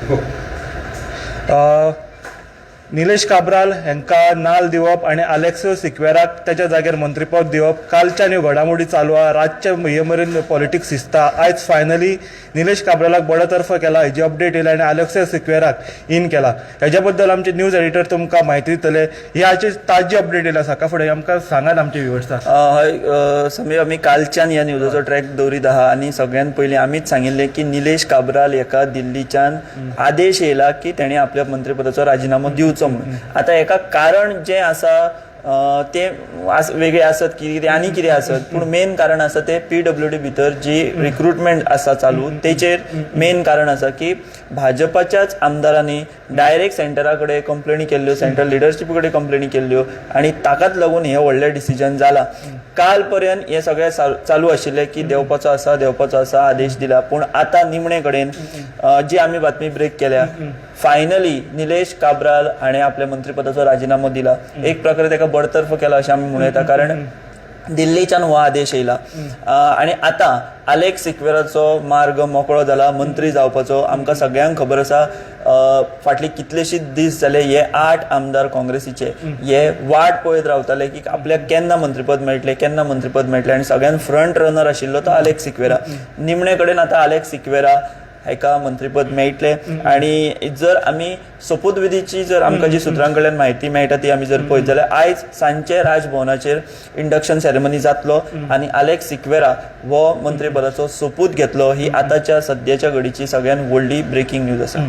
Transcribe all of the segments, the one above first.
हो. निलेश काब्राल हांकां नाल दिवप आनी आलेक्सो सिक्वेराक तेच्या जाग्यार मंत्रीपद दिवप, कालच्यान ह्यो घडामोडी चालू आहा. रातचे हे मेरेन पॉलिटिक्स दिसता. आयज फायनली निलेश काब्रालाक बडतर्फ केला हेजी अपडेट येयल्या आनी आलेक्सो सिक्वेराक इन केला. हेज्या बद्दल आमचे न्यूज एडिटर तुमकां म्हायती दितले. ही आयची ताजी अपडेट येयल्या सकाळ फुडें. आमकां सांगात आमचे व्युवर्साक. हय समीर, आमी कालच्यान ह्या न्यूजाचो ट्रॅक दवरीत आहा आनी सगळ्यात पयलीं आमीच सांगिल्लें की निलेश काब्राल हेका दिल्लीच्यान आदेश येयला की तेणी आपल्या मंत्रीपदाचो राजिनामो दिवचो म्हणून. आतां हेका कारण जें आसा तें वेगळें आसत की कितें आनी कितें आसत, पूण मेन कारण आसा तें पीडब्ल्यूडी भितर जी रिक्रुटमेंट आसा चालू तेचेर मेन कारण आसा की भाजपाच्याच आमदारांनी डायरेक्ट सेंटरा कडेन कंप्लेनी केल्ल्यो, सेंट्रल लिडरशिपी कडेन कंप्लेनी केल्ल्यो आनी ताकाच लागून हें व्हडलें डिसिजन जाला. काल पर्यंत हें सगळें चालू आशिल्लें की देंवपाचो आसा, देंवपाचो आसा, आदेश दिला, पूण आतां निमणे कडेन जी आमी बातमी ब्रेक केल्या, फायनली निलेश काब्राल हाणें आपल्या मंत्रीपदाचो राजिनामो दिला. एक प्रकारे ताका बडतर्फ केला अशें आमी म्हणूं येता, कारण दिल्लीच्यान हो आदेश येयला आनी आतां आलेक्स सिक्वेराचो मार्ग मोकळो जाला मंत्री जावपाचो. आमकां सगळ्यांक खबर आसा, फाटले कितलेशीच दीस जाले हे 8 आमदार काँग्रेसीचे हे वाट पळयत रावताले की आपल्याक केन्ना मंत्रीपद मेळटलें, केन्ना मंत्रीपद मेळटलें आनी सगळ्यांत फ्रंट रनर आशिल्लो तो आलेक्स सिक्वेरा. निमणे कडेन आतां आलेक्स सिक्वेरा हेका मंत्रीपद मेळटलें आनी जर आमी सोपूतविधीची जर आमकां जी सुत्रां कडल्यान म्हायती मेळटा ती आमी जर पळयत जाल्यार आयज सांजचे राजभवनाचेर इंडक्शन सेरेमनी जातलो आनी आलेक्स सिक्वेरा हो मंत्रीपदाचो सोपूत घेतलो. ही आतांच्या सद्याच्या घडीची सगळ्यात व्हडली ब्रेकिंग न्यूज आसा.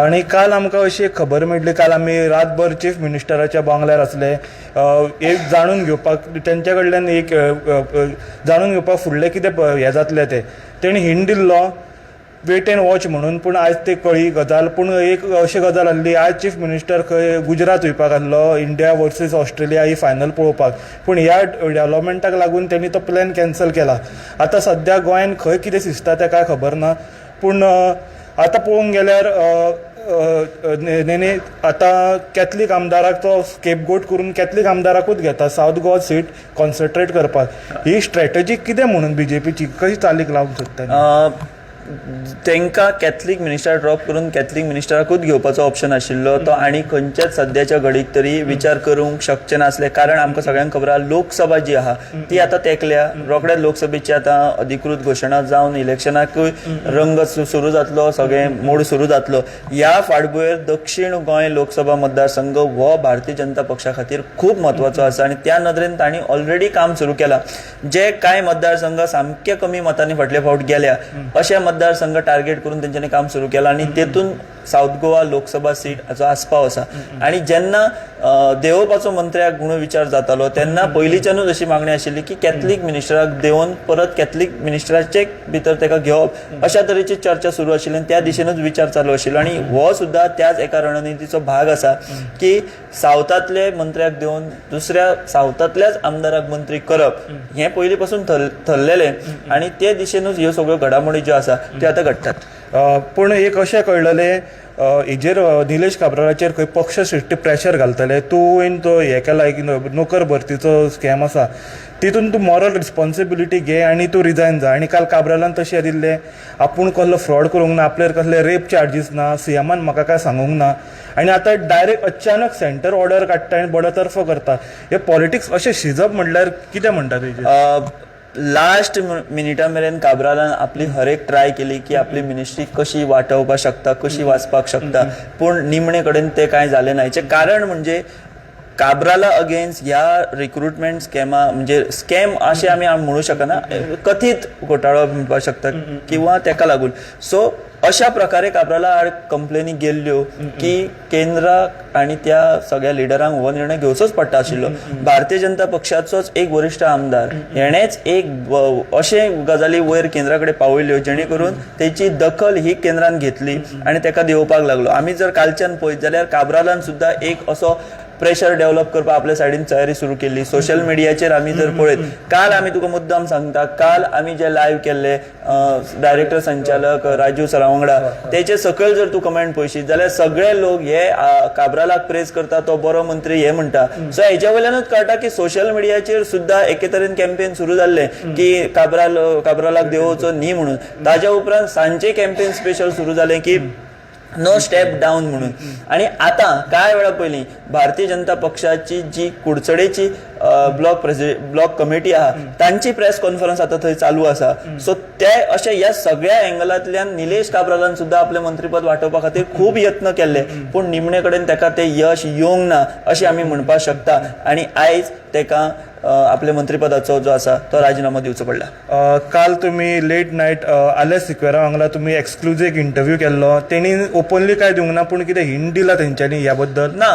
आनी काल आमकां अशी एक खबर मेळटली, काल आमी रातभर चीफ मिनिस्टराच्या बंगल्यार आसले, एक जाणून घेवपाक तेंच्या कडल्यान, एक जाणून घेवपाक फुडलें कितें हें जातलें तें. तेणी हिंट दिल्लो वेट एंड वॉच म्हणून, पूण आयज ते कळ्ळी गजाल. पूण एक अशी गजाल आसली, आयज चीफ मिनिस्टर खंय गुजरात वयपाक आसलो इंडिया वर्सीस ऑस्ट्रेलिया ही फायनल पळोवपाक, पूण ह्या डेवलपमेंटाक लागून तेणी तो प्लॅन कॅन्सल केला. आतां सद्या गोंयान खंय कितें दिसता तें कांय खबर ना, पूण आतां पळोवंक गेल्यार नेने आतां कॅथलीक आमदाराक तो स्केपगोट करून कॅथलीक आमदाराकूच घेता सावथ गोवा सीट कॉन्सन्ट्रेट करपाक. ही स्ट्रॅटजी कितें म्हणून बीजेपीची कशी चालीक लावंक सोदता? तांकां कॅथलीक मिनिस्टर ड्रॉप करून कॅथलीक मिनिस्टराकूच घेवपाचो ऑप्शन आशिल्लो तो आनी खंयच्याच सद्याच्या घडीक तरी विचार करूंक शकचे नासले, कारण आमकां सगळ्यांक खबर आहा लोकसभा जी आहा ती आतां तेंकल्या. रोखड्याच लोकसभेची आतां अधिकृत घोशणा जावन इलेक्शनाकूय रंग सुरू जातलो, सगळें मोड सुरू जातलो. ह्या फाटभुंयेर दक्षीण गोंय लोकसभा मतदारसंघ हो भारतीय जनता पक्षा खातीर खूब म्हत्वाचो आसा आनी त्या नदरेन तांणी ऑलरेडी काम सुरू केलां. जे कांय मतदारसंघ सामके कमी मतांनी फाटले फावट गेल्या अशे मतदारसंघ टार्गेट करून तेंच्यांनी काम सुरू केलां आनी तेतून सावथ गोवा लोकसभा सीट हाचो आस्पाव आसा. आनी जेन्ना देंवोवपाचो मंत्र्याक म्हणून विचार जातालो तेन्ना पयलींच्यानूच अशी मागणी आशिल्ली की कॅथलीक मिनिस्टराक देंवोवन परत कॅथलीक मिनिस्टराचे भितर ताका घेवप, अशा तरेची चर्चा सुरू आशिल्ली आनी त्या दिशेनूच विचार चालू आशिल्लो. आनी हो सुद्दां त्याच एका रणनितीचो भाग आसा की सावथांतले मंत्र्याक देंवोवन दुसऱ्या सावथांतल्याच आमदाराक मंत्री करप हें पयलीं पासून थरलेलें आनी ते दिशेनूच ह्यो सगळ्यो घडामोडी ज्यो आसा त्यो आतां घडटात. पूण एक अशें कळ्ळलें, हेजेर निलेश काब्रालाचेर खंय पक्ष श्रेश्ठी प्रेशर घालतले, तूं तो हें केला एक नोकर भरतीचो स्कॅम आसा तितून तूं मॉरल रिस्पॉन्सिबिलिटी घे आनी तूं रिजायन जा. आनी काल काब्रालान तशें दिल्लें, आपूण कसलो फ्रॉड करूंक ना, आपल्यार कसले रेप चार्जीस ना, सीएमान म्हाका कांय सांगूंक ना, आनी आतां डायरेक्ट अचानक सेंटर ऑर्डर काडटा आनी बडतर्फ करता. हे पॉलिटिक्स अशें शिजप म्हणल्यार कितें म्हणटा तेजेर? लास्ट मिनिटा मेरेन काब्रालान आपली हर एक ट्राय केली की आपली मिनिस्ट्री कशी वाटोवपाक शकता, कशी वाचपाक शकता, पूण निमणे कडेन तें कांय जालें ना. हेचें कारण म्हणजे काब्राला अगेन्स्ट ह्या रिक्रुटमेंट स्कॅमा, म्हणजे स्कॅम अशें आमी म्हणू शकना, कथीत घोटाळो म्हणपाक शकता किंवा तेका लागून सो अशा प्रकारे काब्राला आड कंप्लेनी गेल्ल्यो की केंद्राक आनी त्या सगळ्या लिडरांक हो निर्णय घेवचोच पडटा आशिल्लो. भारतीय जनता पक्षाचोच एक वरिश्ठ आमदार हेणेच एक अशे गजाली वयर केंद्रा कडेन पावयल्यो जेणे करून तेची दखल ही केंद्रान घेतली आनी तेका देंवोवपाक लागलो. आमी जर कालच्यान पळयत जाल्यार काब्रालान सुद्दां एक असो प्रेशर डेव्हलप करपाक आपल्या सायडीन तयारी सुरू केल्ली. सोशल मिडियाचेर आमी जर पळयत, काल आमी तुका मुद्दाम सांगता, काल आमी जे लायव्ह केल्ले डायरेक्टर संचालक राजू सरा वांगडा, तेचे सकयल जर तूं कमेंट पळयशीत जाल्यार सगळे लोक हे काब्रालाक प्रेज करता, तो बरो मंत्री हे म्हणटा. सो हेच्या वयल्यानूच कळटा की सोशल मिडियाचेर सुद्दां एके तरेन कॅम्पेन सुरू जाल्लें की काब्रालाक देंवोवचो न्ही म्हणून. ताज्या उपरांत सांजचे कॅम्पेन स्पेशल सुरू जालें की नो स्टेप डावन म्हणून. आणि आतां कांय वेळा पयलीं भारतीय जनता पक्षाची जी कुडचडेची ब्लॉक कमिटी आहा तांची प्रेस कॉन्फरन्स आतां थंय चालू आसा. सो ते अशे ह्या सगळ्या एंगलांतल्यान निलेश काब्रालान सुद्दां आपलें मंत्रीपद वाटोवपा खातीर खूब यत्न केल्ले, पूण निमणे कडेन ताका ते यश येवंक ना अशें आमी म्हणपाक शकता. आनी आयज ताका आपल्या मंत्रीपदाचो जो आसा तो राजिनामो दिवचो पडला. काल तुमी लेट नायट आलेक्स सिक्वेरा वांगडा तुमी एक्सक्लुजीव एक इंटरव्यू केल्लो. तेणी ओपनली काय दिवंक ना, पूण कितें हिंट दिला तेंच्यांनी ह्या बद्दल? ना,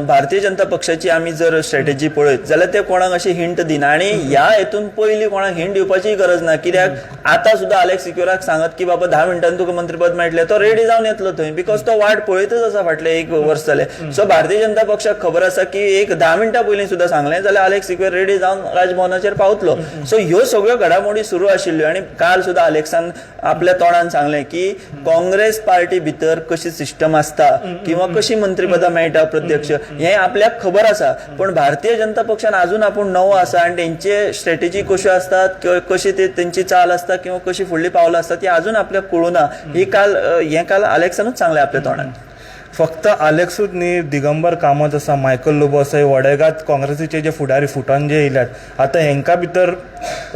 भारतीय जनता पक्षाची आमी जर स्ट्रॅटेजी पळयत जाल्यार ते कोणाक अशी हिंट दिना आनी ह्या हेतून पयलीं कोणाक हिंट दिवपाचीय गरज ना, कित्याक आतां सुद्दां आलेक्स सिक्वेराक सांगत की बाबा 10 मिनटान तुका मंत्रीपद मेळटलें, तो रेडी जावन येतलो थंय, because तो वाट पळयतच आसा फाटलें एक वर्स जालें. सो भारतीय जनता पक्षाक खबर आसा की एक 10 मिनटां पयलीं सुद्दां सांगलें जाल्यार आलेक्स सिक्वेर रेडी जावन राजभवनाचेर पावतलो. सो ह्यो सगळ्यो घडामोडी सुरू आशिल्ल्यो आनी काल सुद्दां आलेक्सान आपल्या तोंडान सांगलें की काँग्रेस पार्टी भितर कशी सिस्टम आसता किंवा कशी मंत्रीपदां मेळटा प्रत्यक्ष हें आपल्याक खबर आसा, पूण भारतीय जनता पक्षान अजून आपूण नवो आसा आनी तेंचे स्ट्रॅटेजी कश्यो आसतात, कशी ते तेंची चाल आसता किंवा कशी फुडली पावलां आसतात ती अजून आपल्याक कळूं ना. ही काल हें काल आलेक्सानूच सांगलें आपल्या तोंडान. फक्त आलेक्सूच न्ही, दिगंबर कामत आसा, मायकल लोबो आसा, वडेगात काँग्रेसीचे जे फुडारी फुटोन जे येयल्यात, आतां हेंकां भितर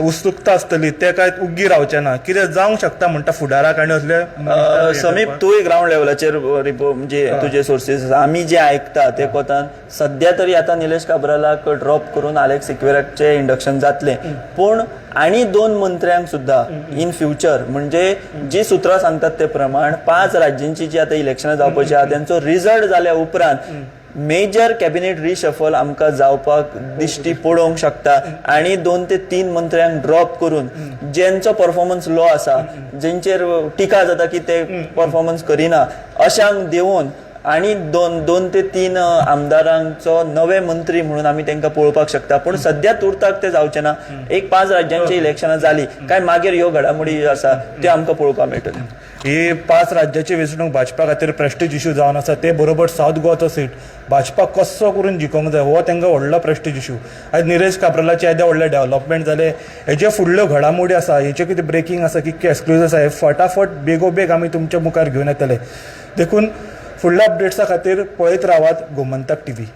उत्सुकता आसतली, ते काय उग्गी रावचे ना, कितें जावंक शकता म्हणटा फुडाराक आनी असले. समीप, तूंय ग्रावंड लेवलाचेर रिपो म्हणजे तुजे सोर्सीस आसा, आमी जे आयकता ते कोतान सद्या तरी आतां निलेश काब्रालाक ड्रॉप करून आलेक्स सिक्वेराचें इंडक्शन जातलें, पूण आनी 2 मंत्र्यांक सुद्दां इन फ्युचर म्हणजे जी सुत्रां सांगतात ते प्रमाण 5 राज्यांची जी आतां इलेक्शनां जावपाची आहा तेंचो रिजल्ट जाल्या उपरांत मेजर कॅबिनेट रिशफल आमकां जावपाक दिश्टी पडोवंक शकता आनी 2 ते 3 मंत्र्यांक ड्रॉप करून ज्यांचो परफॉर्मन्स लो आसा, जेंचेर टिका जाता की ते परफॉर्मन्स करिना, अशांक देवोवन आनी 2 ते 3 आमदारांचो नवे मंत्री म्हणून आमी तांकां पळोवपाक शकता. पूण सद्या तुर्ताक ते जावचे ना. एक 5 राज्यांची इलेक्शनां जाली काय मागीर ह्यो घडामोडी आसा त्यो आमकां पळोवपाक मेळटल्यो. ही 5 राज्याची वेंचणूक भाजपा खातीर प्रेस्टीज इशू जावन आसा. ते बरोबर सावथ गोवाचो सीट भाजपा कसो करून जिखोवंक जाय हो तांकां व्हडलो प्रेस्टीज इशू. आयज निलेश काब्रालाचे येदे व्हडले डेव्हलपमेंट जाले, हेजे फुडल्यो घडामोडी आसा, हेचे कितें ब्रेकींग आसा, कितके एक्सक्लुजीव आसा, हे फटाफट बेगोबेग आमी तुमच्या मुखार घेवन येतले. देखून फुडल्या अपडेट्सा खातीर पळयत रावात गोमंतक टीव्ही.